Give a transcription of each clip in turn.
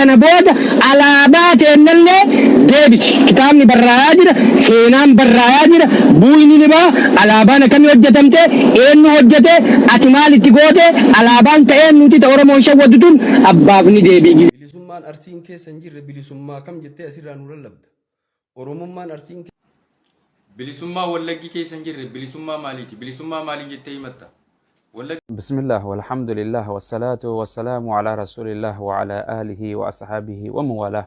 Kana booda alaabaa teennallee deebisi. Kitaabni barraayaa jira, seenaan barraayaa jira, buuyni ni baha, alaabaan akkamii hojjetamte, eenyu hojjete, ati maal itti goote, alaabaan ta eenyuti ta Oromoon shawwaddu tun abbaaf ni deebi'i. Bilisummaan Arsiin keessa hin jirre bilisummaa kam jettee asirraa nu lallabda? Oromummaan Arsiin Bilisummaa Wallaggi keessa hin jirre bilisummaa maaliiti? Bilisummaa maalii jettee himatta? Wallaggi بسم الله والحمد لله والصلاة والسلام على رسول الله وعلى آله وأصحابه ومن والاه.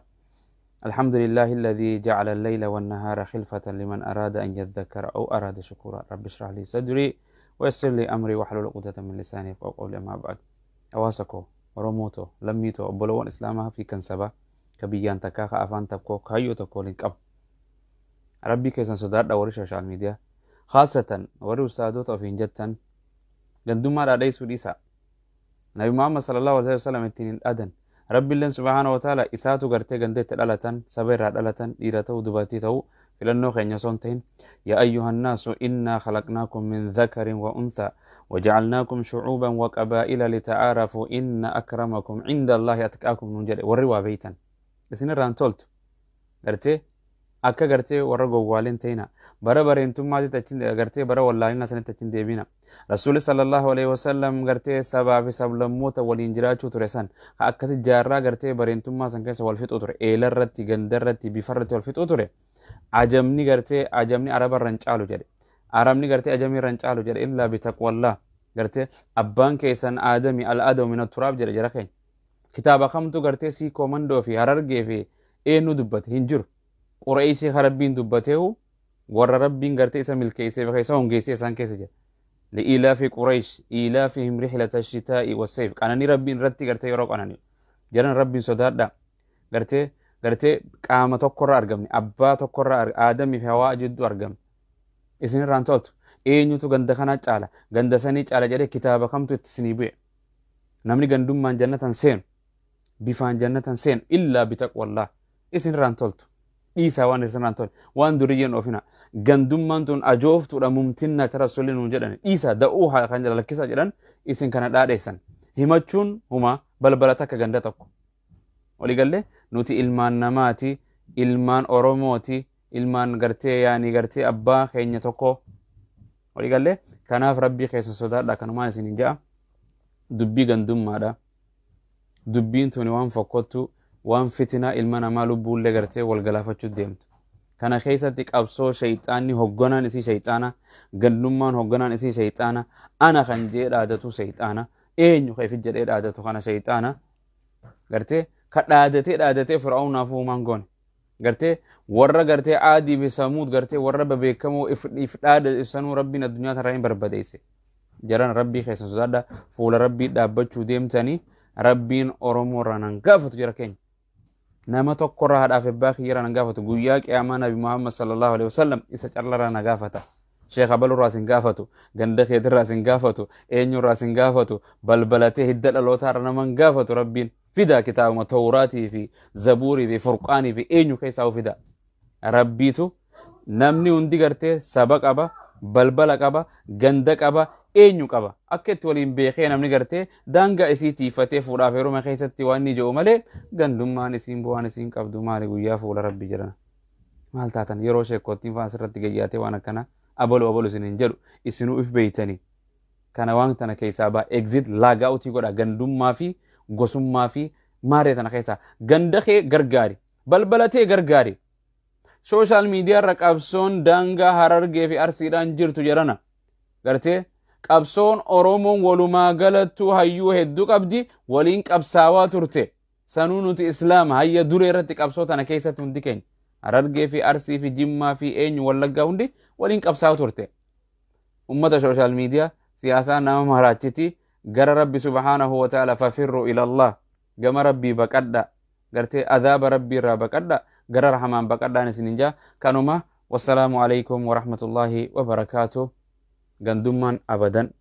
الحمد لله الذي جعل الليل والنهار خلفة لمن أراد أن يذكر أو أراد شكورا. رب اشرح لي صدري ويسر لي أمري واحلل عقدة من لساني يفقهوا قولي. أما بعد، hawaasa koo, Oromoo too, lammii too, obbolowwan Islaamaa fi kan sabaa, ka biyyaan takkaa, ka afaan tokkoo, kaayyoo tokko waliin qabu. Rabbii keessan sodaadha. Warri social media, khaasatan warri ustaadota ofiin jettan, gandummaa dhaadheessuu dhiisaa. Nabi Muhammad sallallahu alaihi wasallam ittiin hin dhaadan. Rabbiilleen subhaana wa ta'ala isaatu gartee ganda itti dhalatan, saba irraa dhalatan, dhiira ta'uu dubartii ta'uu filannoo keenya osoo hin ta'in. يا أيها الناس إنا خلقناكم من ذكر وأنثى وجعلناكم شعوبا وقبائل لتعارفوا إن أكرمكم عند الله أتقاكم nuun jedhe. Warri waa beeytan isin irraan toltu gartee akka gartee warra gowwaaleen ta'ina, bara bareentummaatitti achin gartee bara wallaalinaa sanitti achin deebina. Rasuulli sallallahu alaihi wasallam gartee sabaa fi sablammoota waliin jiraachuu ture san ha akkasi jaarraa gartee bareentummaa san keessa wal fixuu ture, eelarratti, gandarratti, bifarratti wal fixuu ture. Ajamni gartee ajamni araba irra hin caalu jedhe, arabni gartee ajamii irra hin caalu jedhe, إلا بتقوى الله. Gartee abbaan keessan aadami, الآدم من التراب jedhe. Jara keenya, kitaaba kamtu gartee Siikoo Mandoo fi Harargee fi eenyu dubbate? Hin jiru. Qureeshii ka Rabbiin dubbateehu warra Rabbiin gartee isa milkeessee bakka isa hongeessee isaan keessa jira. لإيلاف قريش إيلافهم رحلة الشتاء والصيف. Qananii Rabbiin irratti gartee yeroo qananii jaran, Rabbiin sodaadha. Gartee qaama tokkorra argamne, abbaa tokkorra, Aadamii fi Hawaa jidduu argamne. Isinirraan toltu. Eenyutu ganda kanaa caala, ganda sanii caala jedhee kitaaba kamtu itti isinii bu'e? Namni gandummaan jannatan seenu, bifaan jannatan seenu, إلا بتقوى الله. Isinirraan toltu, dhiisaa. Waan isinirraan tolu, waan duriyyeen oofina. Gandummaan tun ajooftuudha, mumtinnaa ta Rasuulli nuun jedhan dhiisaa. Da'uu haa kan jedhan lakkisaa jedhan. Isin kana dhaadheessan himachuun huma balbala takka, ganda tokko waliigallee. Nuti ilmaan namaati, ilmaan Oromooti, ilmaan gartee yaani gartee abbaa keenya tokko waliigallee. Kanaaf Rabbii keessa sodaadha. Kanumaan isin hin ja'a. Dubbii gandummaadha, dubbiin tuni waan fokkottu, waan fitinaa ilma namaa lubbuullee gartee wal galaafachuu deemtu. Kana keessatti qabsoo shayxaanni hogganaan isii shayxaana, gandummaan hogganaan isii shayxaana, ana kan jee dhaadatu shayxaana, eenyu ka ifit jedhee dhaadatu kana shayxaana. Gartee ka dhaadatee dhaadatee Fir'aawnaaf uumaan goone, gartee warra gartee Aadii fi Samuud, gartee warra babeekamoo if dhaada ibsanuu Rabbiin addunyaa tanarraa hin barbadeesse. Jaran, Rabbii keessa sodaadha. Fuula Rabbii dhaabbachuu deemtanii, Rabbiin Oromoo irraa nan gaafatu. Jara keenya, nama tokkorraa, haadhaaf abbaa kiyyarraa nan gaafatu. Guyyaa qiyaamaa Nabi Muhammad sallallahu alaihi wasallam isa callarraa na gaafata. Sheekh abalurraa sin gaafatu, ganda keetirraa sin gaafatu, eenyurraa sin gaafatu, balbalatee hidda dhalootaarra nama hin gaafatu Rabbiin. Fidaa kitaabuma Tawraatii fi Zabuurii fi Furqaanii fi eenyu keessaa fida. Rabbiitu namni hundi gartee saba qaba, balbala qaba, ganda qaba, eenyu qaba. Akka itti waliin beekee namni gartee daangaa isii tiifatee fuudhaaf heeruma keessatti waan ni jedhu malee, gandummaan isiin bu'aan isiin qabdu maali guyyaa fuula Rabbi jedhan? Maal taatan? Yeroo sheekkoottiin fa'aa asirratti gayyaatee waan akkana abalu abalu isin hin jedhu, isinuu if beeytanii. Kana waan tana keessaa baa, exit log out godha. Gandummaa fi gosummaa fi maaree tana keessaa ganda kee gargaari, balbala tee gargaari. Social media irra qabsoon daangaa Harargee fi Arsiidhaan jirtu jedhana. Gartee qabsoon Oromoon walumaa galattuu hayyuu hedduu qabdi, waliin qabsaawaa turte. Sanuu nuti Islaama hayya duree irratti qabsoo tana keessatti hundi keenya Harargee fi Arsii fi Jimmaa fi eenyu Wallaggaa hundi waliin qabsaawaa turte. Ummata social media, siyaasaa nama maraachiti. Gara Rabbi subhaanahu wa ta'ala, ففروا إلى الله, gama Rabbii baqadha. Gartee adaaba Rabbii irraa baqadha, gara rahamaan baqadhaan isinin jaa. Kanuma. والسلام عليكم ورحمة الله وبركاته. Gandummaan abadan.